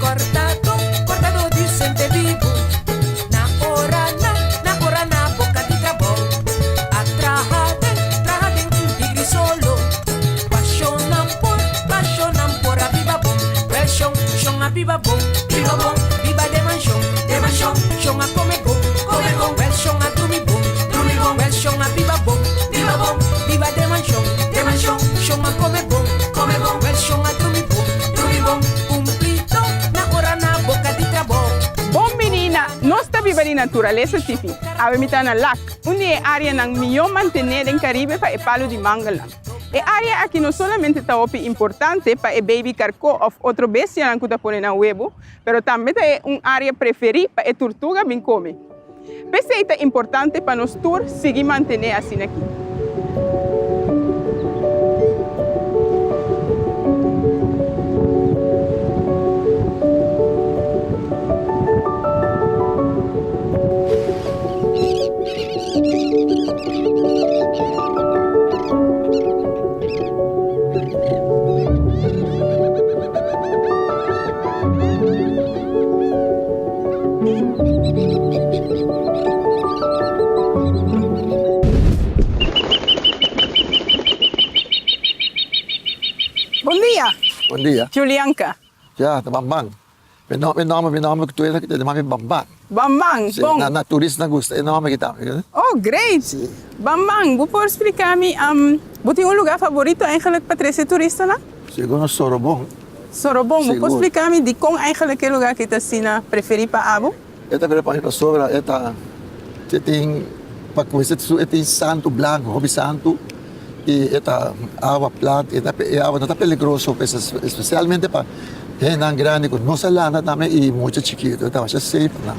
Cortado, cortado di sentebibu Na ora na, na ora na boca di trabou A traha den, traha den un tigri solo Pasionnan por, pasionnan por a biba bon Wel shon, shon a biba bon, biba bon Biba den manshon, den manshon Shon a come bon, come bon Wel shon a drumi bon, drumi bon Wel shon a biba bon, biba bon Biba den manshon, den manshon Shon a come bon, come bon Wel shon a drumi bon, drumi bon Cumplido na ora na boca di trabou. Bon bini na Nos Ta Biba di Naturalesa TV. Awe mi ta na Lac, un di e áreanan mihó mantené den Karibe pa e palu di mangelnan. E área aki no solamente ta hopi importante pa e baby karkó òf otro bestianan ku ta pone nan webu, pero tambe ta e un área preferí pa e turtuga bin kome. P'esei ta importante pa nos tur sigui mantené asina aki. Bon dia. Bon dia. Julianka. Ya, ta Bamban. Mi nomber, mi nomber, mi nomber ku tur esaki ta yama mi Bamban. Bamban, Si, bon. na na turistanan gusta e nomber aki tambe. Oh, great! Si. Bamban, bo por splika mi, bo tin un lugar favorito eigenlijk pa trese turistanan? Sigur no Sorobon. Sorobon, bo por Sigur. splika mi dikon eigenlijk e lugar aki ta asina preferí pa abo? E ta bira pa mi pasobra e ta e tin pa kuminsa su e tin santu blanku hopi santu i e ta awa plat e ta e awa no ta peligroso espesialmente pa hendenan grandi ku no sa landa tambe i mucha chikitu e ta masha safe pa nan.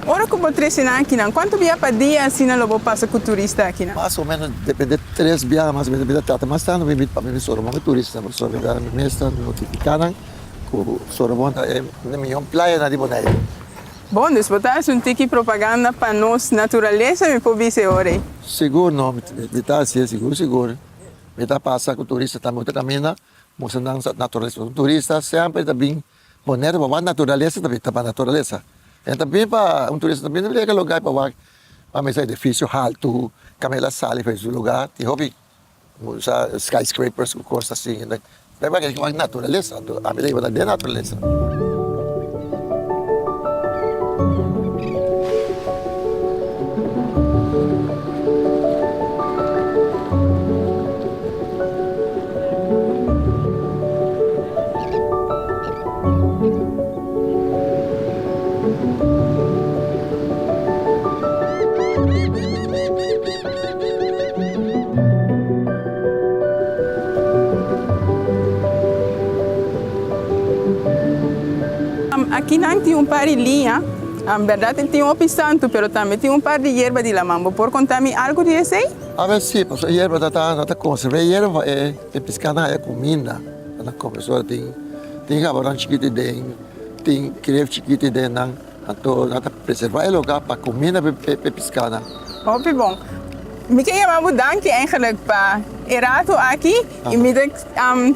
Ora ku bo trese nan akinan kuantu bia pa dia asina lo bo pasa ku turista akinan? Mas o menos depende tres biaha mas o menos mi ta trata mas tantu mi pa mi Sorobon ku turista pasobra mi ta mi mes ta notifiká nan. Ku Sorobon ta e mihó playanan di Boneiru. Bon, dus bo ta hasi un tiki propaganda pa nos naturalesa, mi por bisa e ora ei. Sigur no, mi ta hasié sigur sigur. Mi ta pasa ku turista tambe otro kaminda, mustra nan naturalesa. Un turista semper ta bin Boneiru pa wak naturalesa ta bin ta pa naturalesa. E ta bin pa un turista ta bin yega lugar pa wak pa mesa edifisio haltu, kaminda sali for su lugar tin hopi. Usa skyscrapers ku kos asin. Pero e wak naturalesa, anto ami ta hiba den naturalesa. Aki nan tin un par di liña, berdad tin hopi santu, pero tambe tin un par di yerba di laman. Bo por konta mi algu di esei? Awe si, pasobra e yerba ta ta konserva e yerba pa e piskanan haya kuminda pa nan kome. So tin tin gabaron chikito den, tin kref chikito den nan. Anto nan ta preserva e lugar pa cuminda p'e piscanan. Hopi bon. Mi ke yama bo danki eigenlijk pa e rato aki y mi ta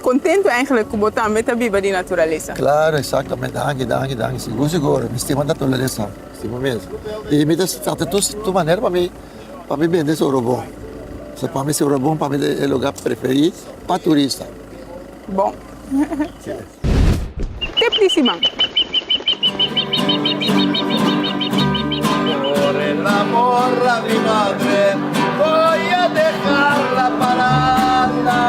contento eigenlijk cu bo tambe ta biba di naturalesa. Claro, exactamente. Danki, danki, danki. Sigur, sigur. Mi stima naturalesa. Stima mes. Y mi ta trata tur manera pa mi pa mi bende Sorobon. So pa mi Sorobon pa mi ta e lugar preferi pa turista. Bon. Tip di siman. Por el amor a mi madre voy a dejar la parranda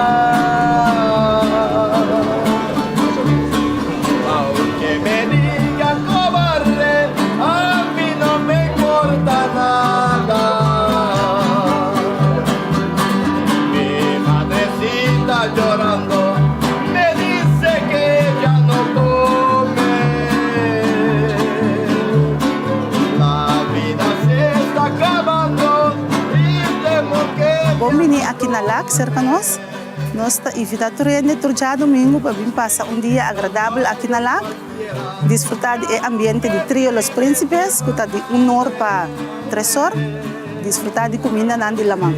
Aunque me digan cobarde a mi no me importa nada Mi madrecita llorando Me dice que ya no come La vida se está acabando y temo que Bon bini aki na Lac serka nos. Nos ta invita tur hende tur djadumingu pa bin pasa un dia agradabel aki na Lac, disfruta di e ambiente di Trio Los Principes ku ta di un or pa tres or. Disfrutá di kumindanan di laman.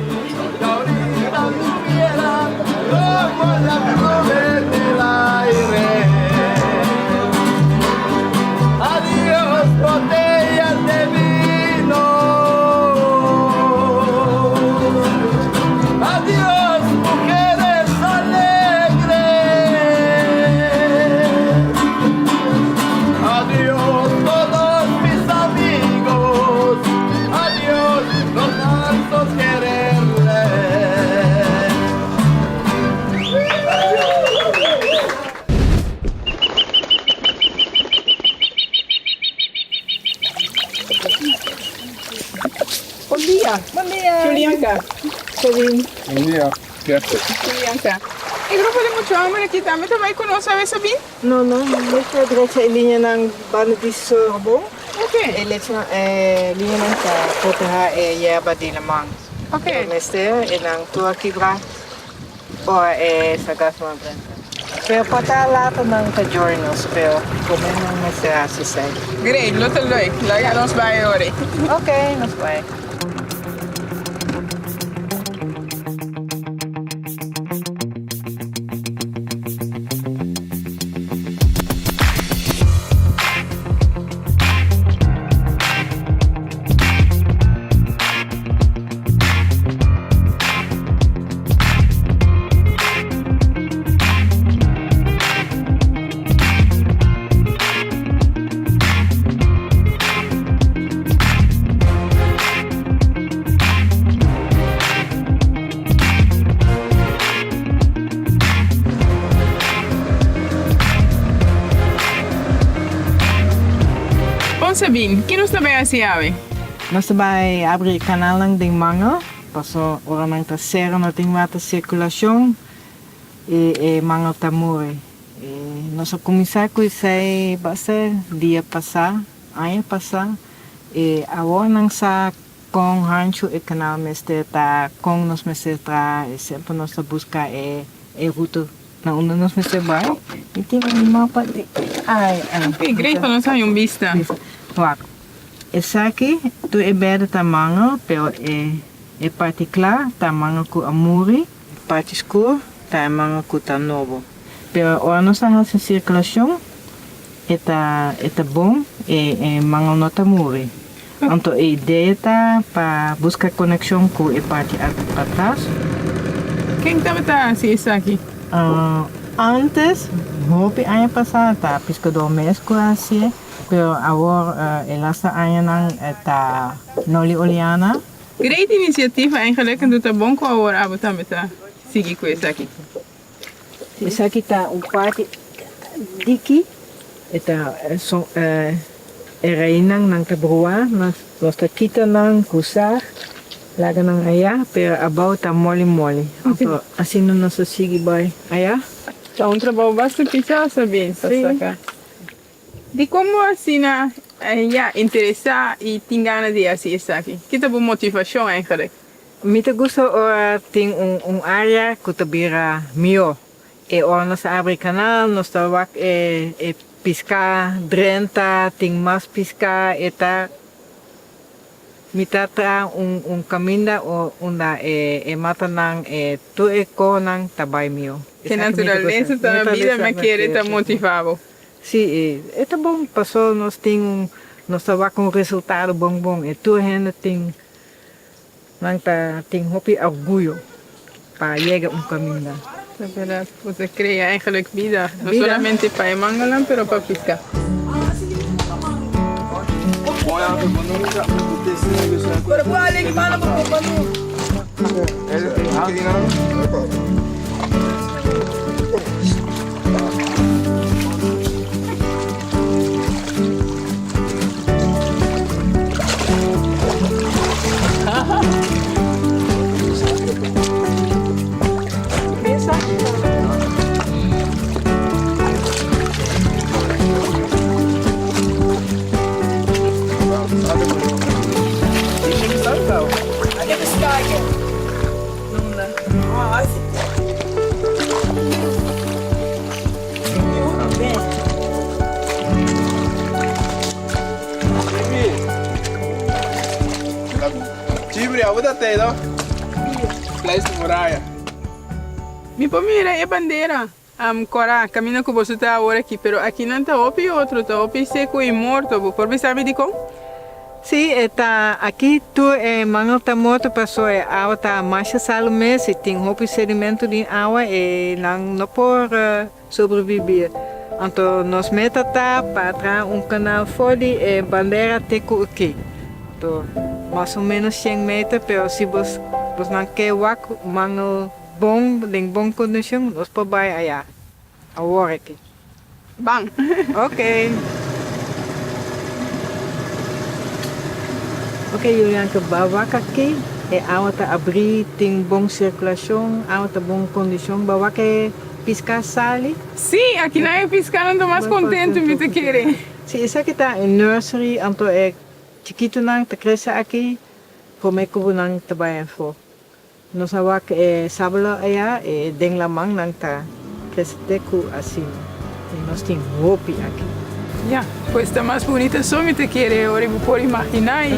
dia. Bon dia. Julianka. Sabine. Bon dia, Jeffrey. Julianka. E grupo di mucha homber aki tambe ta bai ku nos awe, Sabine? No, no. Nos ta drecha e liñanan banda di Sorbo. Ok. E lechanan, e liñanan ta protehá e yerba di laman. Ok. Pero mester e nan tur a kibra ora e sargassum a drenta. Pero por ta later nan ta join nos, pero promé nan mester hasi esei. Great, lo ta leuk. Laga nos bai ora. Ok, nos bai. Bon Sabine, ki nos ta bai hasi awe? Nos ta bai abri e kanalnan den mangel, paso ora nan ta sera no tin water sirkulashon i e mangel ta muri. Nos a kuminsá ku esei basta dia pasá, aña pasá, i awor nan sa kon hanchu e kanal mester ta, kon nos mester traha, i semper nos ta buska e ruta na unda nos mester bai. Mi tin un mapa di ai. Oké, great pa nos haña un bista. Wak, esaki tur e bèrdè ta mangel, pero e parti kla ta mangel ku a muri. Parti skur ta e manga ku ta nobo. Pero ora nos ta hasi sirkulashon e ta e ta bon e e manga no ta muri. Anto e idea ta pa buska konekshon ku e parti patras. Ken tabata hasi esaki? Antes, hopi aña pasá ta piskadó mes ku a hasié, pero awor e laste añanan ta Nolly Oleana. Great iniciativa eigenlijk en ta bon cu awor abo tambe ta sigui cu esaki. Esaki ta un parti diki e ta son e reinan nan ta brua nos ta kita nan cu sag laga nan aya pero abao ta moli moli anto asina nos ta sigui bay aya. Ta un trabao basta pisa Sabine pa saca. Dikon bo asina ya interesá i tin gana di hasi esaki? Ki ta bo motivashon eigenlijk? Mi ta gusta ora tin un área ku ta bira mihó. E ora nos ta abri kanal, nos ta wak e piská drenta, tin mas piská, e ta mi ta traha un kaminda unda e matanan, e tur e kohonan ta bai mihó. Ke naturalesa ta na bida mi a kere ta motivá bo. Sí, e ta bon paso nos tin un nos ta wak un resultado bon bon e tur hende tin nan ta tin hopi orguyo pa yega un kaminda. Ta berdad, bo ta krea eigenlijk bida, no solamente pa e manganan pero pa piska. Chibri, abo ta tey no? Place Muraya. Mi por mira e bandera kora kaminda ku boso ta awor aki, pero akinan ta hopi otro, ta hopi seku i morto. Bo por bisa mi dikon? Sí, e ta aki tur e mangel ta morto paso e awa ta masha salu mes i tin hopi sedimento den awa i nan no por sobrebibir. Anto nos meta ta pa traha un kanal for di e bandera te ku aki. Anto mas o menos shen meter pero si bos bosnan ke wak mangel bon den bon kondishon nos por bai aya awor aki. Ban. Ok. Ok Julianka, ba wak aki, e awa ta abrí, tin bon sirkulashon, awa ta bon kondishon, ba wak e piská sali? Sí, akinan e piskánan ta mas kontentu, mi ta kere. Sí, esaki ta e nursery, anto e chikitunan ta krese aki promé ku nan ta bai afó. Nos a wak e sábalo ayá e den laman nan ta krese te ku asina i nos tin hopi aki. Ya, pues ta mas bunita so mi ta kere ora bo por imaginá i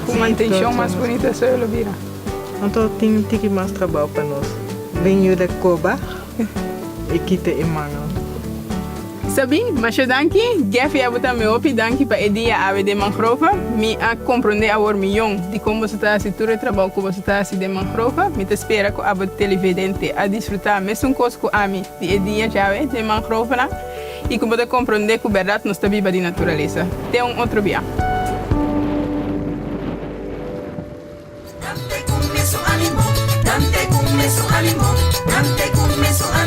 ku mantenshon mas bunita so e lo bira. Anto tin un tiki mas trabou pa nos bin yuda koba i kita e mangel. Sabí, masha danki. Geffy abo tambe hopi danki pa e dia awe den mangrove. Mi a komprondé awor miyon di kon boso ta hasi tur e trabou ku boso ta hasi den mangrove. Mi ta spera ku abo televidente a disfrutá mesun kos ku ami di e dia djawe den mangrovenan i ku bo ta komprondé ku bèrdat nos ta biba di naturalesa. Te un otro bia. Dante ku mesun ánimo, dante ku mesun ánimo, dante ku mesun.